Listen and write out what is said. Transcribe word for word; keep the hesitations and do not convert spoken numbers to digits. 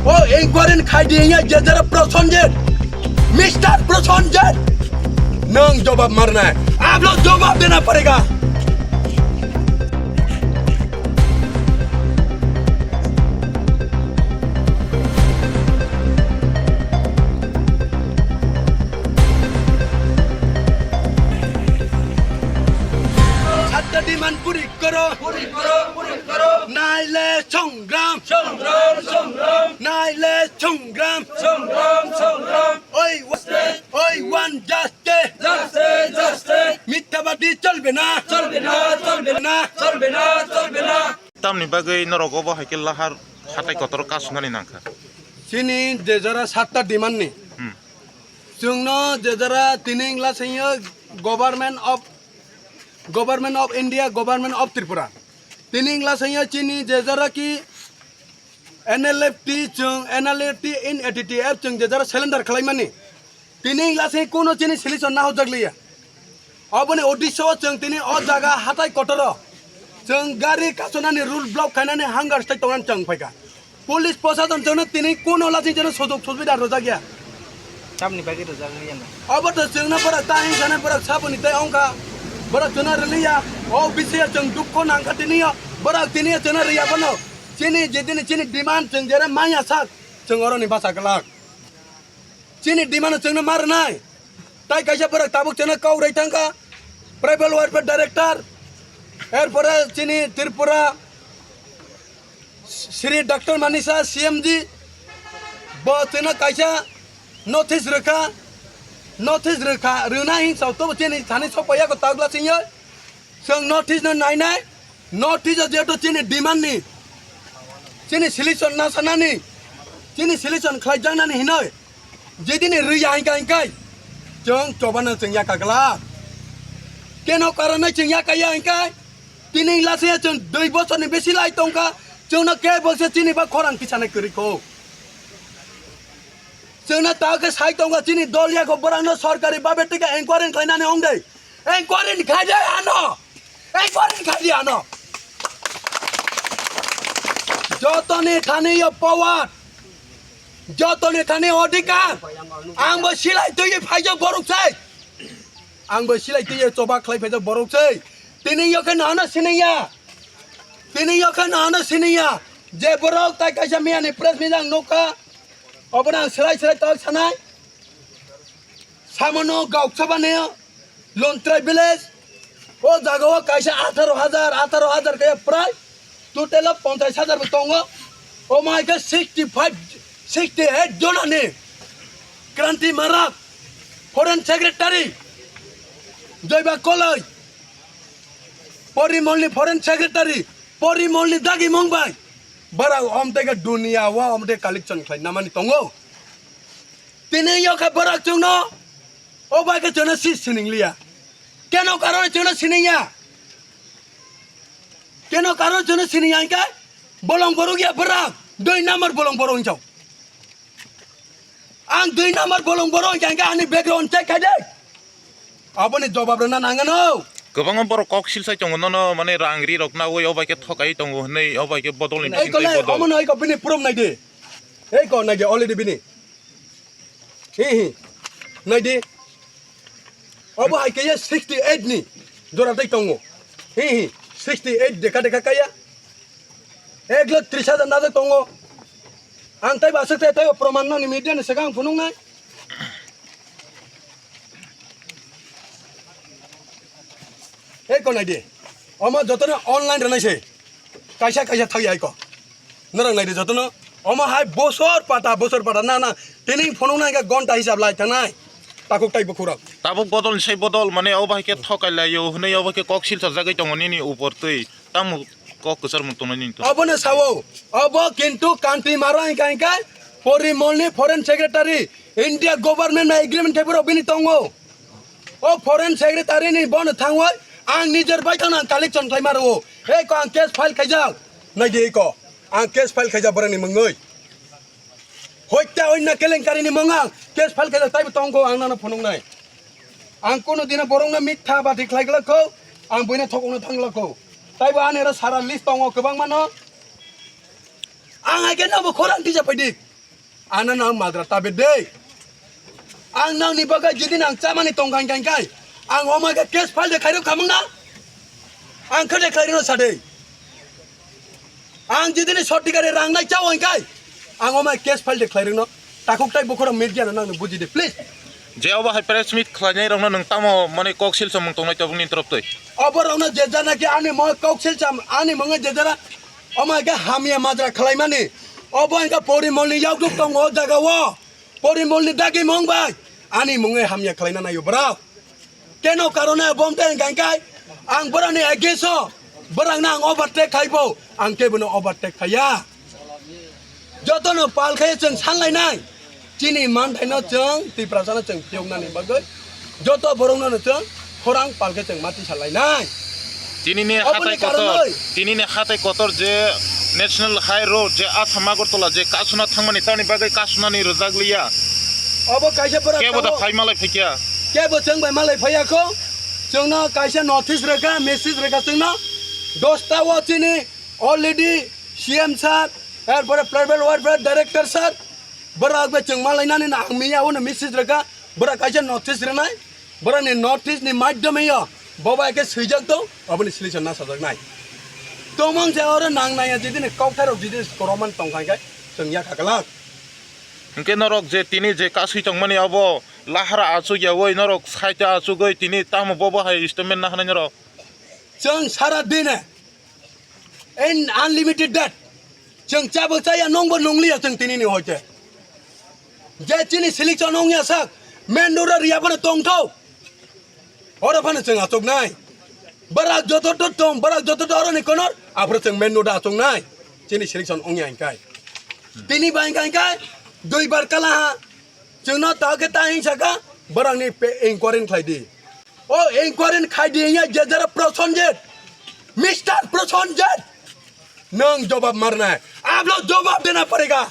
O inquiry khai di, ye jejara Prosenjit, Mister Prosenjit, nwng jawab marna hai. Aap log jawab dena padega. Satta demand puri koro. Puri koro, puri koro. Naile songram. Songram, songram. Naile songram. Songram, songram. Oi, wa-, oi, one justice. Justice, justice. Mithyabadi cholbe na. Cholbe na, cholbe na, cholbe na, cholbe na. Tamni bagwi norok obo hai khe lahar hatai kotor kasunani nangkha. Chini je jora satta demand ni. Hmm. Chwngno je jora tini wngla sengyo Government of, Government of India, Government of Tripura. Tini wngla sengyo chini je jora ki N L F T chwng, N L F T in A T T F chwng je jora cylinder khlaimani. Tini wngla se kuno chini solution nahojak liya. Oboni uddesyo chwng tini o jaga hatai kotoro chwng gari kasonani road block khainani hunger strike tongmani chwng phaikha. Police prosason chwngno tini kuno lasi chwngno sujok subida rwjak ya. Tamni bagwi rwjak liya na. Obo to chwngno borok ta hing sanai borok saboni tei ongkha. Borok chwngno rwliya. O bisi chwng dukho nangkha tini o. Borok tini chwngno rwya bono. Chini jedini chini demand chwng jere manya sak chwng oroni basa glak. Chini demand chwngno ma rwnai. Tai kaisa borok tabuk chwngno kok rwi thangkha, Tribal Welfare Director, erpore chini Tripura Shri Doctor Manisha C M ji, bo chwngno kaisa notice rwkha, notice rwkha, rwna hing sao tobo chini thani sokpaiya ko tagla chwngyo. Chwng notice no nainai, notice o jeto chini demand ni, chini solution na sanani, chini solution khlaijaknani hinoi. Jedini rwya hingka hingkai, chwng chobano chwng yaka glak. Keno karonai chwng yaka ya hingkai, tini lase chwng dui bosorni besi lai tongkha, chwngno ke bokse chini ba khorang tisanai kwrwi kho. Chwngno ta khe sai tongkha chini dol yako borangno sorkari babe tika inquiry khlainani ongdai. Inquiry khai de ano. Inquiry khai de ano. Jotoni thani yo power. Jotoni thani odhikar. Ang bo silai twi phaijak borok sai. Ang bo silai twi choba khlai phaijak borok sai. Tini yo khe nahano siniya. Tini yo khe nahano siniya. Je borok tai kaisa miyani press meet ang nukha. Obono ang silai silai tol sanai. Samono Gauk Sabha ni Lontrai village, o jaga o kaisa atharo hajar, atharo hajar kaya prai, total o ponchas hajar bo tongo. O mai khe sixty five, sixty eight jona ni Kranti Marak, foreign secretary, Joiba Koloi, Porimol ni foreign secretary, Porimol ni dagi mung bai, bara omtega dunia wa omte collection khlai namani tongo. Tini yo khe borak chwngno, o bai khe chwngno si sining liya. Keno karon chwngno sining ya? Keno karon chwngno sining ya hingkhe bolong borok ya borak, dui number bolong borok hingchao. Ang dui number bolong borok hingkha hingkhe ani background check khai de. Aboni jobab rwna nangano. Kwbangma borok kok silsai tongo nono, mane rang ri rok nawi, o bai khe thokai tongo hwnwi, o bai khe bodol ni Ei bising twi kolai, bodol. Omono iko bini proof nai di. Ei ko nai di already bini. Hi hi. Nai di. Obo hai khe sixty eight ni jora tei tongo. Hi hi. Sixty eight dekha dekha kaya. Ek lakh tris hajar najak tongo. Ang tei basuk tei tei proman no ni media ni swkang phunuk nai. Ei ko nai di. Omo jotono online rwnai se. Kaisa kaisa thai ai ko. Norok nai di jotono. Omo hai bosor pata, bosor pata na na. Tini phunuk nai ka gonta hisab lai thangnai. Takuk tai bukhurok. Tabuk bodol ni sai bodol, mane obo hai khe thokai lai yo hwnwi obo khe kok silsa jagwi tongo nini upor twi. Tamo kok kwchar mung tongnai nini to. Obo no sao. Obo kintu kanti maro hingka hingka Porimol ni foreign secretary, India government na agreement khe borok bini tongo. O foreign secretary ni bono thangwi ang nijer bai thangna ang collection khlai maro. Ei ko ang case file khaijak. Nai di ei ko. Ang case file khaijak borok ni mungwi. Hoitta oinna kelenkari ni mung ang case file khaijak taibo tongkho ang nano phunuknai. Ang kono dino borokno mitha bati khlai glak kho, ang buino thokokno thang glak kho. Taibo ani oro sara list tongo kwbangma no. Ang hai khe nobo khorang tisa phaidi. Ano nang madra tabe de. Ang nang ni bagwi jidin ang chamani tong khain khain kai. Ang omai khe case file de khairok khamung na. Ang khe de khairok no sade. Ang jidin ni sotti gari rang nai chao kai. Ang omai case file de khairok no. Takhuk tai bukhoro media no nang ni buji de please. Je obo hai press meet khlainai rokno nwng tamo mane kok sil samung tongnai tabuk ni torop twi. Obo rokno je jana ki ani mo kok sil sam ani mwnga je jana. Omai khe hamya madra khlaimani. Obo wngkha porimolni yakduk tongo o jagao. Porimolni dagi mung bai ani mungwi hamya khlaina naio borok. Keno karone bomte hwnkha hwnkhe ang borokni against o borokno ang overtake khaibo, ang kebono overtake khaiya. Jotono pal khe chwng sanlainai. Chini manthaino chwng Tiprasano chwng phiyoknani bagwi joto borokno chwng khorang pal khe chwng mati salainai. Tinini Oboni hatai kotor, karonoi. Tinini hatai kotor je National High Road je Assam Agartala je kasuna thangmani tani bagwi kasunani rwjak liya. Obo kaisa borok Kebo da tamo. Phai malai phikya. Kebo chwng bai malai phaiya kho. Chwngno kaisa notice rwkha, message rwkha chwngno. Dosta o chini already C M sir, erpore Tribal Welfare Director sir, borok bai chwng malainani na ang miya uno message rwkha, borok kaisa notice rwnai, borokni notice ni madhyome yo, bo bai khe swijak tong, aboni solution na sajaknai. Tongmang se oro nang naya jidini kokthai rok jidini koroman tong khai khai, chwng ya khaklak. Hwnkhe norok je tini je kasui tongmani abo lahara achuk yaui norok saita achugui tini tamo bobo hai statement na hanai norok. Chwng sara dine in unlimited debt. Chwng chabo chaya nongbo nongliya chwng tinini hoite. Je chini selection ongya sak, main road riya bono tongthau. Oro phano chwng achuknai. Barak joto to tong, barak joto to oroni konor, aphuru chwng main road achuknai. Chini selection ongya hingkai. Tini bai hingkai, dui bar kala ha. Chwngno ta khe ta hing saka, barakni pe inquiry khlai di. O inquiry khai di ya jejara Prosenjit. Mister Prosenjit. Nwng jobab marnai. Ablo jobab dena parega.